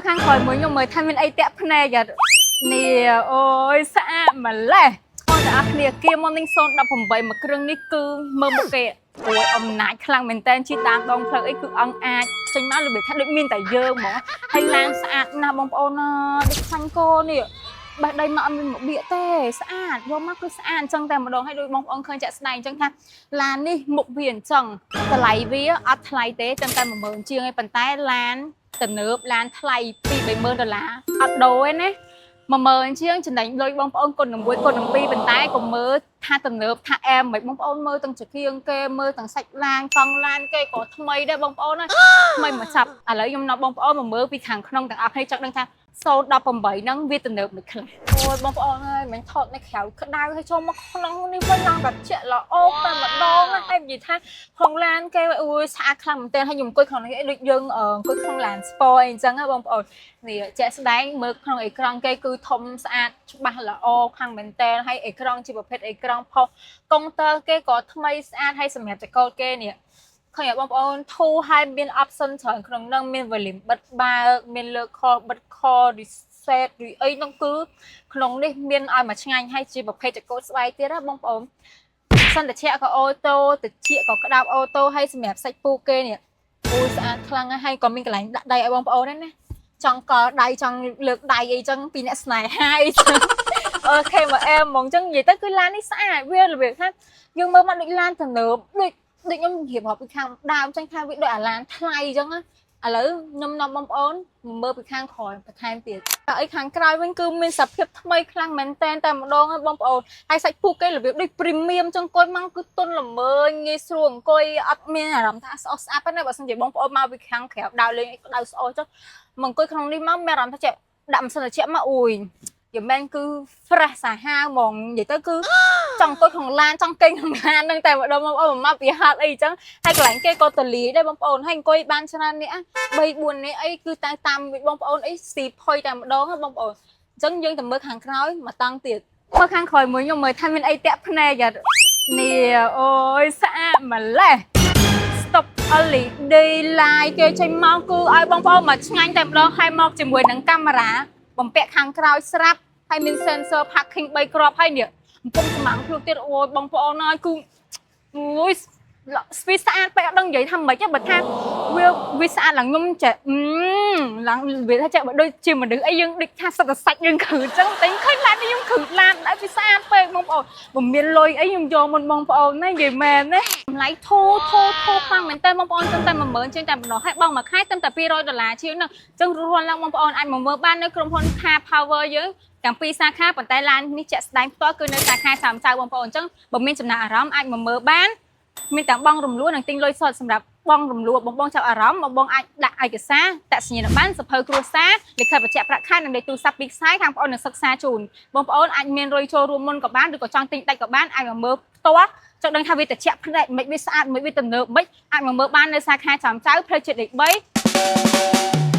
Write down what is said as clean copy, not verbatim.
មើលខាងក្រោយមួយខ្ញុំមើលថាមានអីតាក់ភ្នែកអត់នេះអូយស្អាតម្លេះបងទាំងអស់គ្នាKia Morning 018មួយគ្រឿងនេះគឺមើលមុខគេអូយអំណាចខ្លាំងមែនតើជិះតាមដងផ្លូវអីគឺអង្គអាចចេញមករបៀបថាដូចមានតែយើងហ្មងហើយឡានស្អាតណាស់បងប្អូនណាដូចខ្លាញ់កនេះបេះដីមកអត់មានមកបៀកទេស្អាតយកមកគឺស្អាតអញ្ចឹងតែម្ដងហើយដូចបងប្អូនឃើញចាក់ស្ដែងអញ្ចឹងថាឡាននេះមុខវាអញ្ចឹងតម្លៃវាអត់ថ្លៃទេត្រឹមតែ10000ជាងឯងប៉ុន្តែឡានទំនើបឡានថ្លៃ2 30000ដុល្លារអត់ដូរទេណា10000ជាងចំណេញលុយបងប្អូនគុណនឹង1គុណនឹង2ប៉ុន្តែកុំមើលថាទំនើបថាអែមមិនបងប្អូនមើលទាំងចង្គៀងគេមើលទាំងសាច់ឡានកង់ឡានគេក៏ថ្មីដែរបងប្អូនណាថ្មីមកចាប់ឥឡូវខ្ញុំនាំបងប្អូនមកមើលពីខាងក្នុងទាំងអស់គ្នាចង់ដឹងថា018ហ្នឹងវាទំនើបមិនខ្លះអូយបងប្អូនអើយមិនថតនៅក្រៅក្តៅហើយចូលមកក្នុងនេះវិញឡើងតែជាក់ល្អតែម្ដងណាហើយនិយាយថាក្នុងឡានគេអូយស្អាតខ្លាំងមែនទែនហើយខ្ញុំអង្គុយក្នុងនេះដូចយើងអង្គុយក្នុងឡាន sport អីអញ្ចឹងណាបងប្អូននេះជាក់ស្ដែងមើលក្នុងអេក្រង់គេគឺធំស្អាតច្បាស់ល្អខ្លាំងមែនទែនហើយអេក្រង់ជាប្រភេទអេក្រង់ផុសកុងទ័រគេក៏ថ្មីស្អាតហើយសម្រាប់ចង្កូតគេនេះឃើញបងប្អូនធូរហើយមាន option ច្រើនក្នុងនឹងមាន volume បិទបើកមានលើកខបិទខ reset ឬអីហ្នឹងគឺក្នុងនេះមានឲ្យមកឆ្ងាញ់ហើយជាប្រភេទចង្កូតស្បែកទៀតណាបងប្អូនសន្តិជាក៏ auto តិចក៏ក្តោប auto ហើយសម្រាប់សាច់ពូគេនេះអូយស្អាតខ្លាំងណាស់ហើយក៏មានកន្លែងដាក់ដៃឲ្យបងប្អូនដែរណាចង់កល់ដៃចង់លើកដៃអីចឹងពីអ្នកស្នេហាអីចឹង OK មកអែមហ្មងចឹងនិយាយទៅគឺឡាននេះស្អាតវារបៀបថាយើងមើលមកដូចឡានទំនើបដូចដូចខ្ញុំរៀបរាប់ពីខាងដើមចឹងថាវាដូចអាឡានថ្លៃចឹងណាឥឡូវខ្ញុំនាំបងប្អូនមើលពីខាងក្រោយបន្ថែមទៀតតែអីខាងក្រោយវិញគឺមានសភាពថ្មីខ្លាំងមែនតែនតែម្ដងហ្នឹងបងប្អូនហើយសាច់ពូគេរបៀបដូច premium ចឹងអង្គុយមកគឺទន់ល្មើយងាយស្រួលអង្គុយអត់មានអារម្មណ៍ថាស្អុះស្អាប់ទេណាបើសិនជាបងប្អូនមកពីខាងក្រៅដើរលេងអីក្តៅស្អុះចឹងមកអង្គុយក្នុងនេះមកមានអារម្មណ៍ថាចេះដាក់ម៉ាស៊ីនត្រជាក់មកអូយយមែនគឺ fresh សាហាវហ្មងនិយាយទៅគឺចង់អង្គុយក្នុងឡានចង់គេងក្នុងឡានហ្នឹងតែម្ដងបងប្អូនមកពីហត់អីចឹងហើយកន្លែងគេក៏តលាយដែរបងប្អូនហើយអង្គុយបានច្រើននេះ3 4នេះអីគឺតែតាមបងប្អូនអីស៊ីផុយតែម្ដងហ៎បងប្អូនអញ្ចឹងយើងទៅមើលខាងក្រោយមកតង់ទៀតមើលខាងក្រោយមួយខ្ញុំមើលថាមានអីតាក់ភ្នែកអត់នេះអូយស្អាតម្លេះ stop LED light គេចេញមកគឺឲ្យបងប្អូនមកឆ្ងាញ់តែម្ដងហើយមកជាមួយនឹងកាមេរ៉ាបំពាក់ខាងក្រោយស្រាប់ហើយមាន sensor parking 3គ្រាប់ហើយនេះកំពុងសម្ាំងភ្លុកទៀតអូយបងប្អូនអើយគឺអូយស្វីស្អាតពេកអត់ដឹងនិយាយថាម៉េចទេបើថាវាវាស្អាតឡើងខ្ញុំចេះឡើងវាថាចេះបើដូចជាមនុស្សអីយើងដូចថាសិតតែសាច់យើងគ្រឺចឹងតែឃើញឡាននេះខ្ញុំគ្រឺឡានដែរវាស្អាតពេកបងប្អូនបើមានលុយអីខ្ញុំយកមុនបងប្អូនណានិយាយមែនណាតម្លៃធូរធូរធូរខ្លាំងមែនតើបងប្អូនត្រឹមតែ10000ជាងតែប៉ុណ្ណោះហើយបងមួយខែត្រឹមតែ200ដុល្លារជាងហ្នឹងអញ្ចឹងរាល់ឡើងបងប្អូនអាចមកមើលបាននៅក្រុមហ៊ុន Car Power យើងទាំងពីរសាខាប៉ុន្តែឡាននេះជាក់ស្ដែងផ្ទាល់គឺនៅសាខាសាមចៅបងប្អូនអញ្ចឹងបើមានចំណាប់អារម្មណ៍អាចមកមើលបានមានទាំងបងរំលោះនិងទិញលុយសុទ្ធសម្រាប់បងរំលោះបងបងចាប់អារម្មណ៍បងបងអាចដាក់ឯកសារតសញ្ញាណប័ណ្ណសភៅគ្រួសារលិខិតបញ្ជាក់ប្រាក់ខែនិងលេខទូរស័ព្ទពីខ្សែខាងបងប្អូននឹងសិក្សាជូនបងប្អូនអាចមានរុយចូលរួមមុនក៏បានឬក៏ចង់ទិញដាច់ក៏បានអាចមកមើលផ្ទាល់ចង់ដឹងថាវាត្រជាក់ភ្នែកមិនវាស្អាតមិនវាទំនើបមិនអាចមកមើលបាននៅសាខាចាំចៅផ្លូវជាតិលេខ3